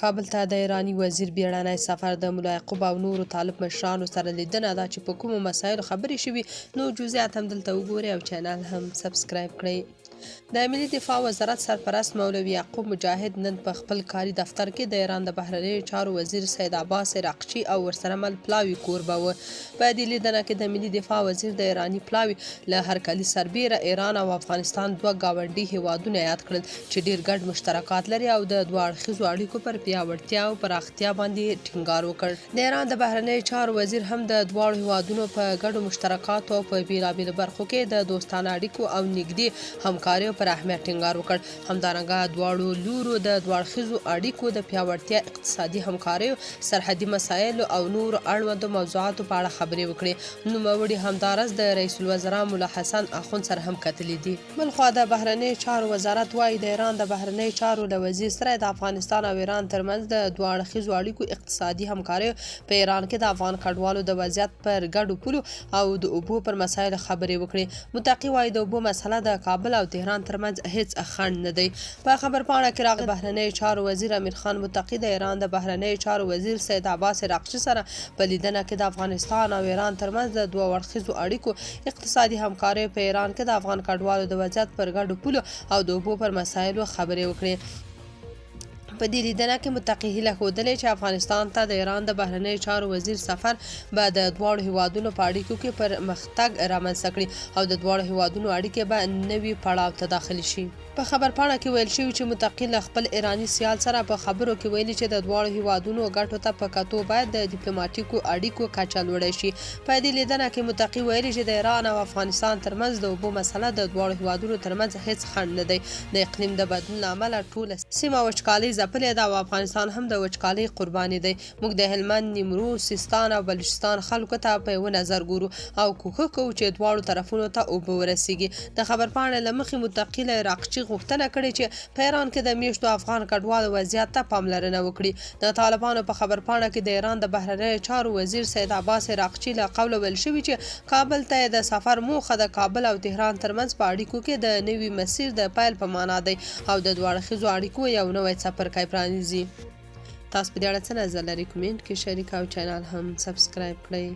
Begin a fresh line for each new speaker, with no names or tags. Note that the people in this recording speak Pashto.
کابل ته د ایراني وزیر بیړنی سفر، د ملا یعقوب او نورو طالب مشرانو سره لیدنه ده چې په کومو مسایلو خبرې شوي، نو جزئیات هم دلته وګورئ او چینل هم سبسکرایب کړئ. د ملي دفاع وزارت سرپرست مولوي یعقوب مجاهد نن په خپل کاري دفتر کې د ایران د بهرنیو چارو وزیر سید عباس عراقچي او ورسره مل پلاوي کوربه و. په دې لیدنه کې د ملي دفاع وزیر د ایراني پلاوي له هرکلي سربېره ایران او افغانستان دوه ګاونډي هېوادونه یاد کړل چې ډېر ګډ مشترکات لري او د دوه اړخیزو اړیکو پر پیاوړتیا او پراختیا باندې ټینګار وکړ. د ایران د بهرنیو چارو وزیر هم د دواړو هېوادونو په ګډو مشترکاتو او په بېلابېلو برخو کې د دوستانه اړیکو او نږدې همکاریو پر اهمیت ټینګار وکړ. همدارنګه دواړو لورو د دوه اړخیزو اړیکو د پیاوړتیا، اقتصادي همکاریو، سرحدي مسایلو او نورو اړوندو موضوعاتو په اړه خبرې وکړې. نوموړي همداراز د رئیس الوزرا ملا حسن اخوند سره هم کتلي دي. بلخوا د بهرنیو چارو وزارت وايي، د ایران د بهرنیو چارو له وزیر سره د افغانستان او ایران ترمنځ د دوه اړخیزو اړیکو، اقتصادي همکاریو، په ایران کې د افغان کډوالو د وضعیت، پر ګډو پولو او د اوبو پر مسایلو خبرې وکړې. متقي وايي، د اوبو مسله د کابل او تهران ترمنځ هېڅ خنډ نه دی. په خبرپاڼه کې راغلي، د بهرنیو چارو وزیر امیرخان متقي د ایران د بهرنیو چارو وزیر سید عباس عراقچي سره په لیدنه کې د افغانستان او ایران ترمنځ د دوه اړخیزو اړیکو، اقتصادي همکاریو، په ایران کې د افغان کډوالو د وضعیت، پر ګډو پولو او د اوبو پر مسایلو خبرې وکړې. په دې لیدنه کې متقي هیله ښودلې چې افغانستان ته د ایران د بهرنیو چارو وزیر سفر به د دواړو هیوادونو په اړیکو کې پرمختګ رامنځته کړي او د دواړو هیوادونو اړیکې به نوي پړاو ته داخلې شي. په خبرپاڼه کې ویل شوي چې متقي له خپل ایراني سیال سره په خبرو کې ویلي چې د دواړو هیوادونو ګټو ته په کتو باید د دیپلوماټیکو اړیکو کچه لوړه شي. په دې لیدنه کې متقي ویلي چې د ایران او افغانستان ترمنځ د اوبو مسله د دواړو هیوادونو ترمنځ هیڅ خنډ نه دی. د اقلیم د بدلون له امله ټوله سیمه وچکالۍ ځپلې ده او افغانستان هم د وچکالۍ قرباني دی. موږ د هلمند، نیمروز، سیستان او بلوچستان خلکو ته په یوه نظر ګورو او کوښښ کوو چې دواړو طرفونو ته اوبه ورسیږي. د خبرپاڼې له مخې متقي له عراقچي غوښتنه کړې چې په ایران کې د میشتو افغان کډوالو وضعیت ته پاملرنه وکړي. د طالبانو په خبرپاڼه کې د ایران د بهرنیو چارو وزیر سید عباس عراقچي له قوله ویل شوي چې کابل ته یې د سفر موخه د کابل او تهران ترمنځ په اړیکو کې د نوي مسیر د پیل په معنا دی او د دوه اړخیزو اړیکو یو نوی څپرکی پرانیزي. تاسو په دې اړه څه نظر لرئ؟ کومنټ کې شریک او چینل هم سبسکرایب کړئ.